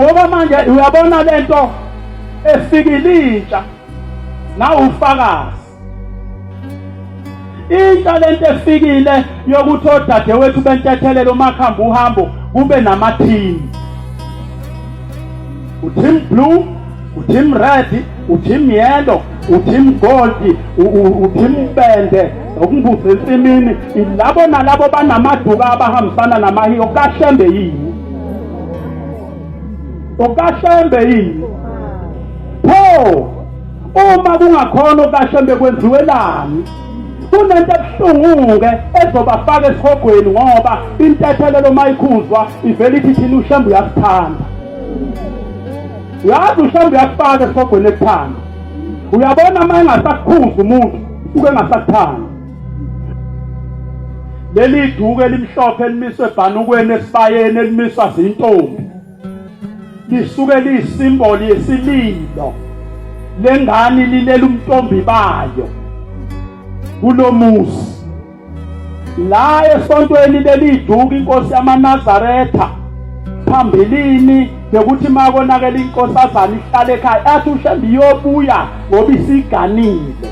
Ngoba manje uyabona lento efikile intsha nawe ufakazi intsha lento efikile yokuthi odadewethu bentethelelo makhamba uhambo kube namathini, uteam blue, uteam red, uteam yellow, uteam gold, uteam bende okumbuza ensimini. Labo nalabo banamaduka abahambisana namahiyo kaShembe yini? OkaShembe yini pho? Uma kungakhona okaShembe, kwenziwelani? Kunento ebuhlungu-ke ezobafaka esihogweni, ngoba intethelelo uma ikhuzwa ivele ithi thina uShembe uyasithanda. Uyazi, uShembe uyakufaka esihogweni ekuthanda. Uyabona, uma engasakukhuzi umuntu uke engasakuthanda. Leli duku elimhlophe elimiswe ebhanukweni esibayeni, elimiswa zintombi, lisuke liyisimboli yesililo lengane lilela umntombi bayo kulomuzi. La esontweni leli duku, inkosi yamaNazaretha phambilini bekuthi makonakela inkosazana ihlale ekhaya, athi uShembe iyobuya ngoba isiganile.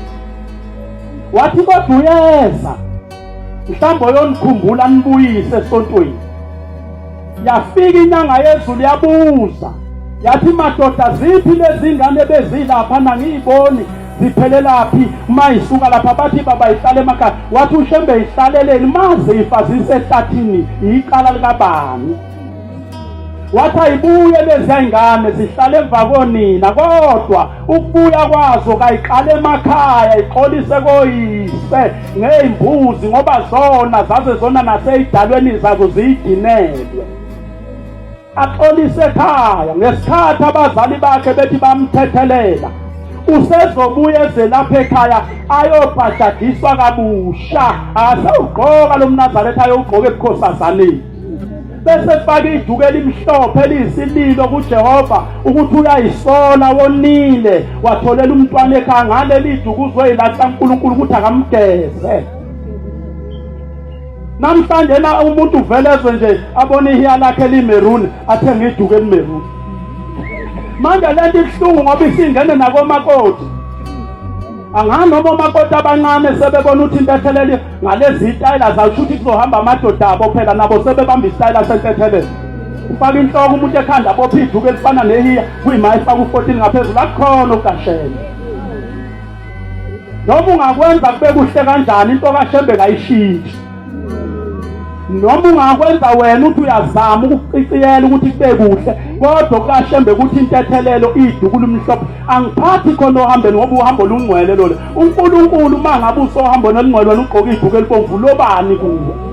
Wathi kodwa uyeza mhlawumbe oyonikhumbula nibuyise esontweni. Yafika inyanga yezulu, yabuza, yathi, "Madoda, ziphi lezi ngane bezilapha? Nangiyiboni, ziphelelaphi uma isuka lapha?" Bathi, "Baba, ihlale emakhaya." Wathi uShembe, "Ihlaleleni maze ifa zisehlathini? Iqala likabani?" Wathi ayibuye leziya ingane zihlale emva konina, kodwa ukubuya kwazo kayiqale emakhaya, ixolise koyise ngey'mbuzi, ngoba zona zaze zona nasey'dalweni zazo ziyidinelwe. Axolise ekhaya ngesikhathi abazali bakhe bethi bamthethelela, usezobuya eze lapha ekhaya ayobhajadiswa kabusha, asewugqoka lo mNazaretha ayowugqoka ebukhosazaneni, bese faka iduku elimhlophe eliyisililo kuJehova ukuthi uyayisola, wonile, watholela umntwana ekhaya. Ngaleli duku uzoyilahla uNkulunkulu ukuthi akamgeze. Namhlanje na umuntu uvele ezwe nje, abone ihiya lakhe limeruni, athenge iduku elimeruni. Manje lento ibuhlungu ngoba isingene nakomakoti. Angani noma omakoti abancane sebebona ukuthi intethelelo ngalezi itayela zayo, ukuthi kuzohamba amadoda abo phela, nabo sebebamba isitayela sentethelelo. Ufaka inhloko umuntu ekhanda, abophe iduku elifana nehiya, kuyima efaka u-14 ngaphezulu. Akukhona okashembe. Noma ungakwenza kube kuhle kanjani, into kaShembe kayishintshi. Noma ungakwenza wena uthi uyazama ukuciciyela ukuthi kube kuhle, kodwa kukaShembe ukuthi intethelelo iduku lumhlophe. Angiphathi khona ohambeni, ngoba uhambo lungcwele lolo. UNkulunkulu uma ngabe usohambweni olungcwele, wena ugqoke iduku elibomvu, lobani kuwe?